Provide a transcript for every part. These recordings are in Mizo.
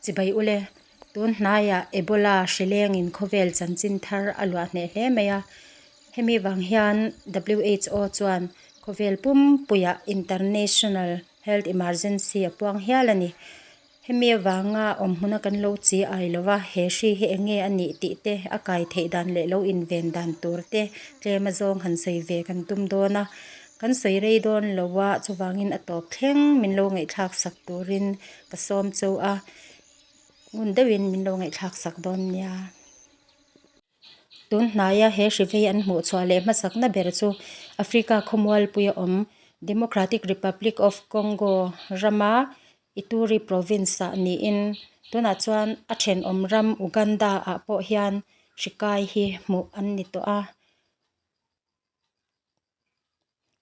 Chibai ule, tun hnaiah Ebola hri lengin khawvel chanchin thar a luah hneh hle mai a. Hemi vang hian who chuan khawvel pumpuiah International Health Emergency a puang hial a ni. Hemi avanga awm hmuna kan lo chi ai lo va, he hri hi eng nge a nih tih te, a kai theih dan leh lo inven dan tur te tlem azawng han sawi ve kan tum dawn a. Kan sawi rei dawn lo a, chuvangin a tawp thleng min lo ngaihthlak sak turin ka sawm cheu a, ngun deuhin min lo ngaihthlak sak dawn nia. Tun hnaia he hri vei an hmuh chhuah leh hmasakna ber chu Africa khawmualpuia awm Democratic Republic of Congo rama Ituri province-ah niin tunah chuan a thenawm ram Uganda-ah pawh hian hri kai hi hmuh an ni tawh a.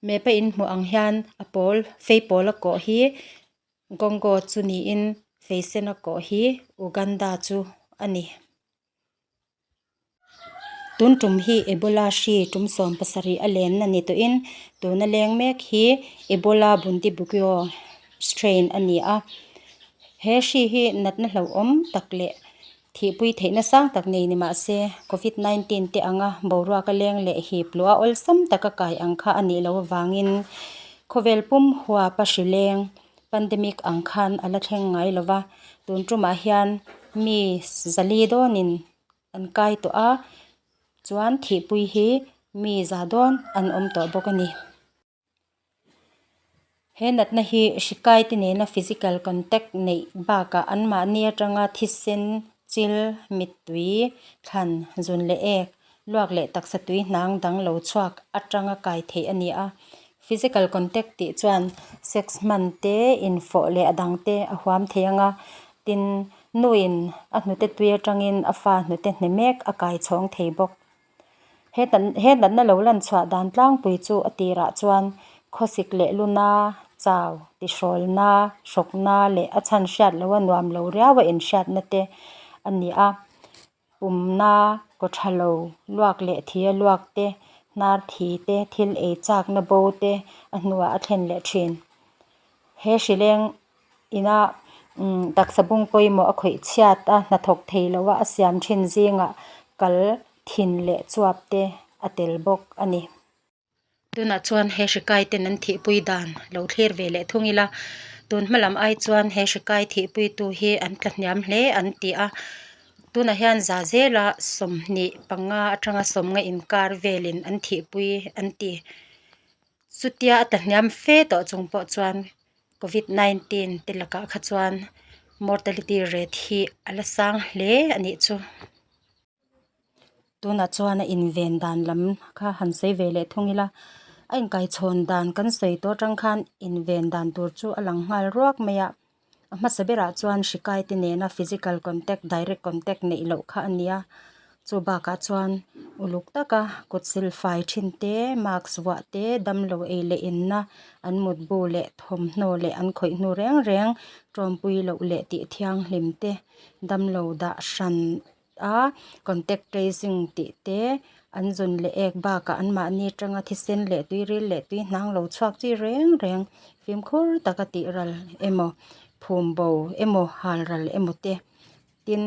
Map a inhmuh ang hian a pawl fei pawl a kawh hi Congo chu niin fei sen a kawh hi Uganda chu a ni. Tun tum hi Ebola hri tum 70 a lenna ni tawhin tuna leng mek hi Ebola Bundibugyo strain a ni a. He hri hi natna hlauhawm tak leh thihpui theihna sang tak nei ni mah se Covid 19 te anga boruak a leng leh hip luh a awlsam taka kai ang kha a nih loh avangin khawvel pum huapa hri leng Pandemic ang khan a la thleng ngai lo va, tun tumah hian mi zali dawnin an kai tawh a, chuan thihpui hi mi za dawn an awm tawh bawk a ni. He natna hi hri kai te nena physical contact neih bakah anmahni atanga thisen, chil, mittui, thlan, zun leh ek, luak leh taksa tui hnang dang lo chhuak atanga kai theih a ni a. Physical contact tih chuan sex hman te, infawh leh a dang te a huam thei ang a, tin nuin a hnute tui atangin a fa hnute hne mek a kai chhawng thei bawk. He he natna lo lan chhuah dan tlangpui chu a tirah chuan khawsik leh luna, chau, tihrawlna, hrawkna leh a chhan hriat loha nuam lo riau a inhriatna te a ni a. Pumna, kaw tha lo, luak leh thi a luak te, hnar thi te, thil ei chakna bo te a hnuah a thlen leh thin. He hrileng ina taksa bung pawimawh a khawih chhiat a, hnathawk thei loa a siam thin zingah kal thin leh chuap te a tel bawk a ni. Tunah chuan he hri kai ten an thihpui dan lo thlir ve leh thung ila, tun hma lam ai chuan he hri kai thihpui tu hi an tla hniam hle an ti a, tunah hian za zela 25 atanga 50 inkar velin an thihpui an ti. Chutia a tla hniam fe tawh chung pawh chuan covid 19 te lakah kha chuan mortality rate hi a la sang hle a nih chu. Tunah chuan a inven dan lam kha han sawi ve leh thung ila, a inkaichhawn dan kan sawi tawh atang khan inven dan tur chu a lang nghal ruak mai a, a hmasa berah chuan hri kai te nena physical contact direct contact neih loh kha a ni a, chu bakah chuan uluk taka kut sil fai thin te mask vuah te damlo ei leh inna an mutbu leh thawmhnaw leh an khawih hnu reng reng tawmpui loh leh tih thianghlim te damlo dah hran a contact tracing tih te an zun leh ek bakah anmahni atanga thisen leh tuiril leh tui hnang lo chhuak chi reng reng fimkhur taka tih ral emaw phum bo emaw hal ral emaw te tin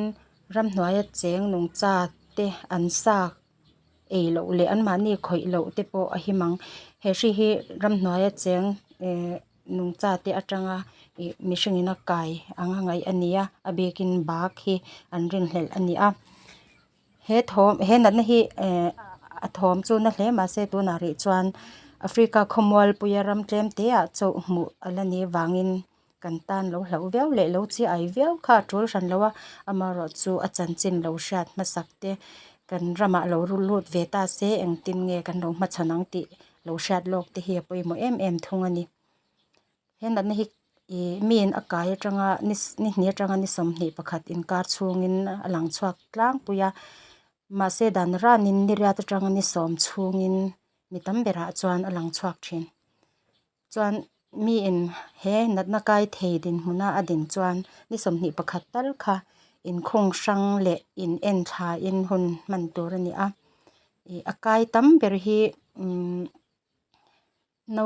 ramhnuaia cheng nungcha te an sa ei loh leh anmahni khawih loh te pawh a him ang he hri hi ramhnuaia cheng ehh nungcha te atanga ih mihring in a kai anga ngaih a ni a a bikin bak hi an rinhlelh a ni a he thawm he natna hi ehh a thawm chu na hle mahse tunah rih chuan Africa khawmualpuia ram tlem te ah chauh hmuh a la nih vangin kan tan lo hlauh viau leh lo chi ai viau kha a tul hran lo a amaherawh chu a chanchin lo hriat hmasak te kan ramah lo lut ve ta se engtin nge kan lo hmachhawn ang tih lo hriat lawk te hi a pawimawh em em thung a ni. He natna hi ih miin a kai atanga ni ni hnih atanga ni 21 inkar chhungin a lang chhuak tlangpui a mahse dan ranin ni riat atanga ni 10 chhungin mi tam berah chuan a lang chhuak thin. Chuan miin he natna kai thei dinhmuna a din chuan ni 21 tal kha inkhung hrang leh in en thlain hun hman tur a ni a ih a kai tam ber hi umm no.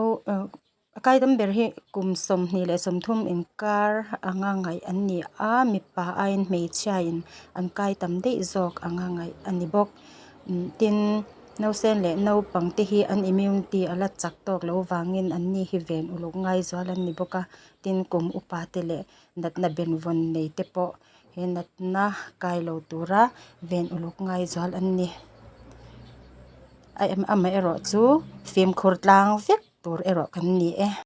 A kai tam ber hi kum 20 leh 30 inkar anga ngaih an ni a mipa aiin hmeichhia in an kai tam daih zawk anga ngaih a ni bawk tin nausen leh naupang te hi an immunity a la chak tawk loh avangin an ni hi ven uluk ngai zual an ni bawk a tin kum upa te leh natna benvawn nei te pawh he natna kai lo tura ven uluk ngai zual an ni amaherawh chu fimkhur tlang vek tur erawh kan ni e.